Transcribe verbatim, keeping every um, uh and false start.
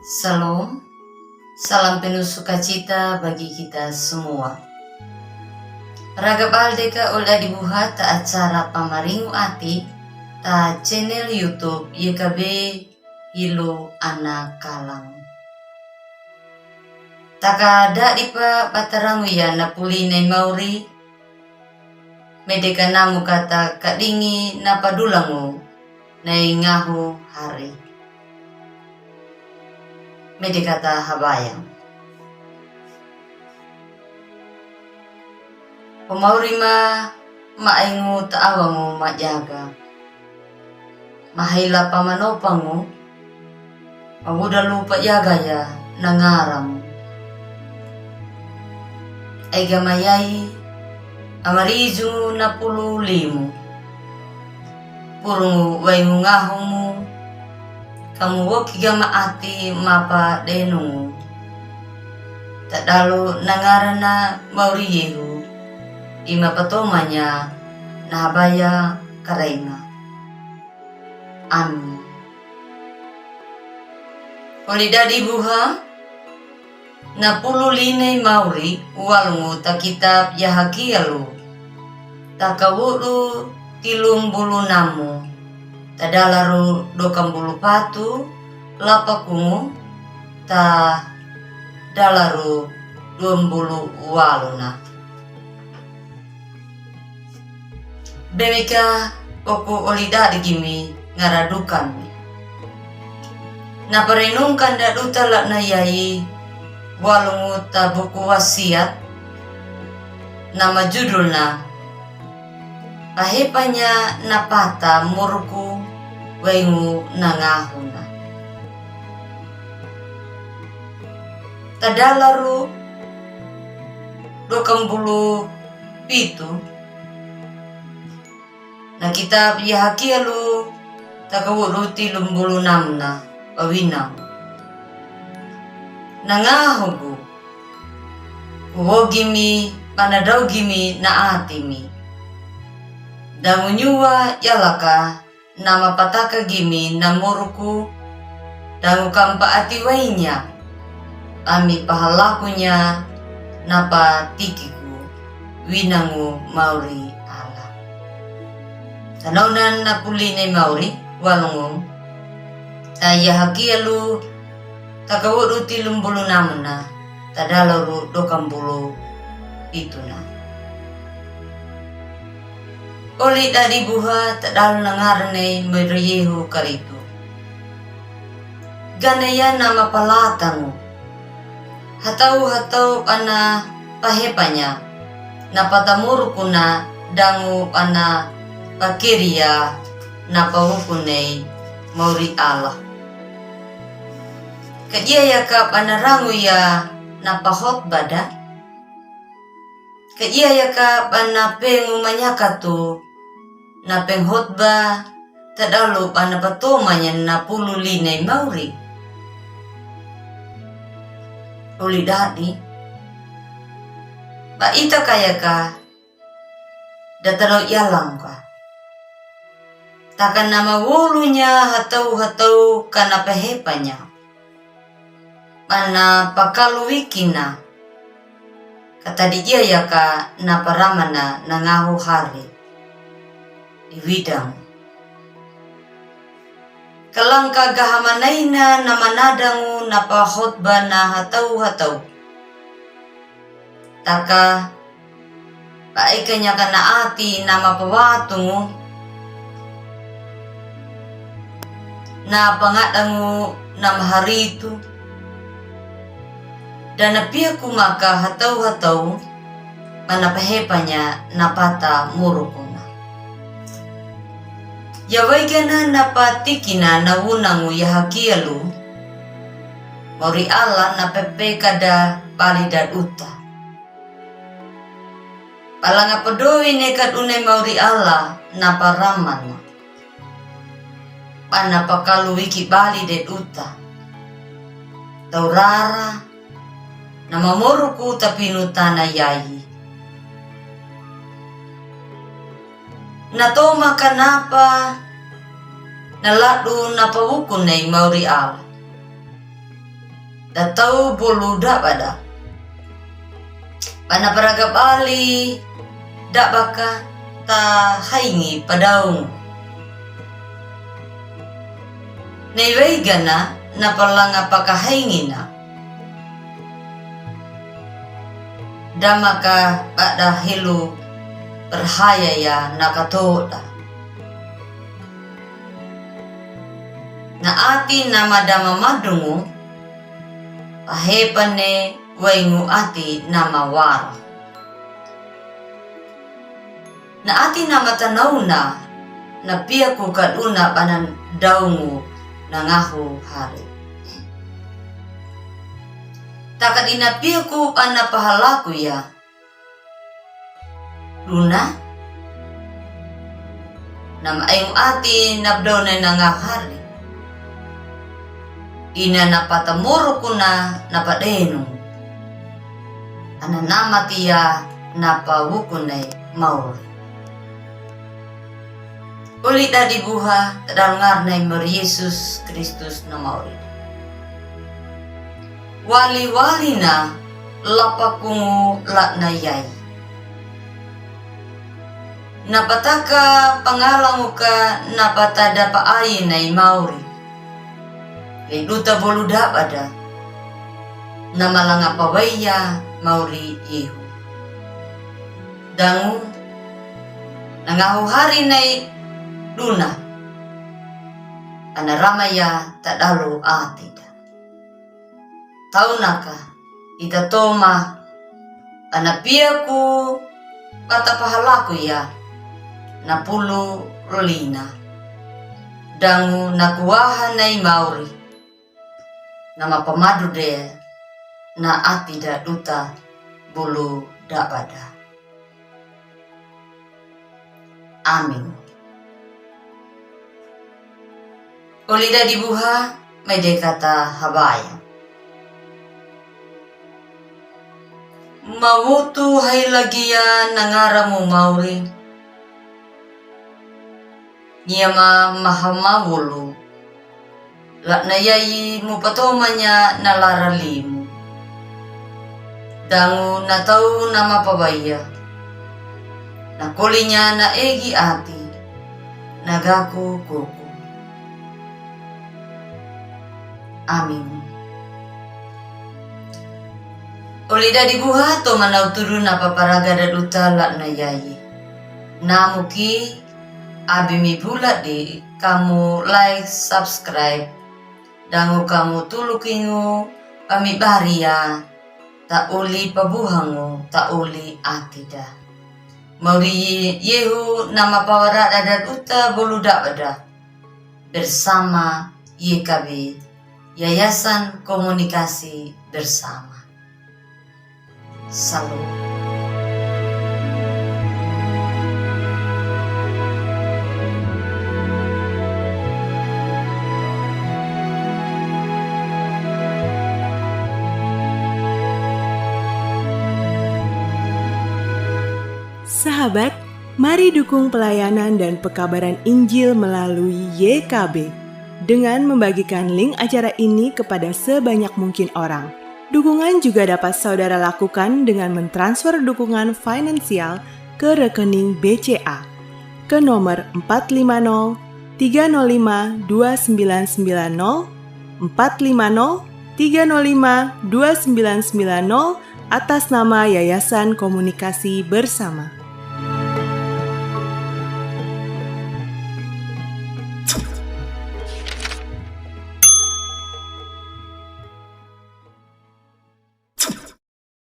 Shalom. Salam penuh sukacita bagi kita semua. Raga bal deka ola dibuha ta acara pamaringu ati ta channel YouTube Y K B Hilo Ana Kalang. Taka da dipa batarangu ya na puli nai mauri, medeka namu kata kadingi na padulangu nai ngahu hari. Medeka ta habayang. Pamauri ma, ma aingu ta awangu ma jaga. Mahaila pamanopangu, magudalu pa jaga ya na ngarangu. Aiga mayai, amarijungu na pulu limu. Purungu waingu ngahumu, kamu woki gama ati mapa denungu. Tadalu na ngarana mauri Yehu, ima patomanya na habaya karainga. Amin. Oli dadi buha, na pulu linai mauri walungu ta kitab Yahakialu. Ta kawudu tilumbulu namu. Ta dalaru dokambulu patu, lapakungu, ta dalaru duambulu waluna. Bemika oku oli dadi gimi ngara dukami. Na parenungkan da duta la na yai walungu ta buku wasiat. Nama judulna pahepanya na pata muruku waingu na ngahuna. Ta dalaru dokambulu pitu. Na kitab Yahakialu ta kawudu tilumbulu namna pawinau. Na ngahugu, kuwogimi, panadaugimi na atimi. Dangunyuwa yalaka nama pataka gimi na muruku, dangu kampa ati wainya, ami pahalakunya napa tikiku, winangu mauri ala. Tanaunan na puli ne mauri, walungu, ta Yahakialu, ta kawudu tilumbulu namna, ta dalaru dokambulu pituna. Oli dadi buha ta dal nangarne mauri Yehu karitu. Ganaya nama palatangu. Hatau hatau pana pahepanya. Na pata murukuna dangu pana pakiria na pawukunei mauri Allah. Kajia ya ka pana rangu ya na pahot bada. Kajia ya ka pana pengu manyakatu na penghotba ta dalu pana patomanya na pulu linai mauri. Oli dadi. Ba ita kaya ka datalo yalang ka. Taka nama wulunya hatau hatau kana pahepanya. Pana pakaluwikina. Kata di iya ya ka na paramana na ngahu hari. Di widang. Kalangka gahamanaina na manadangu na pahotba na hatau hatau. Taka, paikanya kana ati nama pawatungu. Na pangadangu nama haritu. Dana piaku maka hatau hatau, mana pahepanya na pata murukuna. Ya waigana na patikina na wunangu Yahakialu, mauri Allah na pepe kada pali dad uta. Palanga padowi ne kad une mauri Allah na paramana. Pana pakaluwiki bali dad uta. Taurara, na mamoruku tapinu tana yayi. Na toma kanapa, na ladu na pawukunei mauri Allah. da tau bulu da'bada. Ba na paraga bali da'baka ta haingi padaung. Nei waigana na palanga pakahaingina. Damaka bada helu perhaya ya nakatoda. Na ati nama dama madungu, pahepane waingu ati nama wara. Na ati nama tanauna, na piaku kaduna bana daungu na ngahu hari. Takadina piaku bana pahalaku ya. Duna. Nama aingu ati na bdauna na ngahu hari. Ina na patamurukuna na padenu. Ana nama tia na pawukuna mauri. Uli dadi buha tadalngar na imor Yesus Kristus na mauri. Wali-wali na lapakungu lakna yai. Na pataka pangalanguka na patada pa ai na imauri. Leduta bolu da'bada. Na malanga pawaya mauri Yehu. Dangu, na ngahu hari nai duna. Ana ramaya tadalu atida. Taunaka, ita toma, ana piaku patapahalaku ya, na pulu lina. Dangu na kuaha nai mauri, nama pamadu de, na atida duta bulu da'bada. Amin. Uli dadi buha, mai de kata habaya. Mawutu hai lagia na ngaramu mauri. Niama mahamawulu. Lakna yai mu patomanya na lara limu. Dangu na tau nama pawaya. Na kolinya na egi ati. Na gaku kuku. Amin. Uli dadi buha to mana uturu na paparaga daduta lakna yai. Namuki abi mi bula di kamu like, subscribe. Dangu kamu tulukingu, pami baria, ta uli pabuhangu, ta uli atida. Mauri Yehu nama pawara dadad uta bolu da'bada. Bersama Y K B, Yayasan Komunikasi Bersama. Shalom. Sahabat, mari dukung pelayanan dan pekabaran Injil melalui Y K B dengan membagikan link acara ini kepada sebanyak mungkin orang. Dukungan juga dapat saudara lakukan dengan mentransfer dukungan finansial ke rekening B C A ke nomor empat lima nol tiga nol lima dua sembilan sembilan nol, empat lima nol tiga nol lima dua sembilan sembilan nol, atas nama Yayasan Komunikasi Bersama.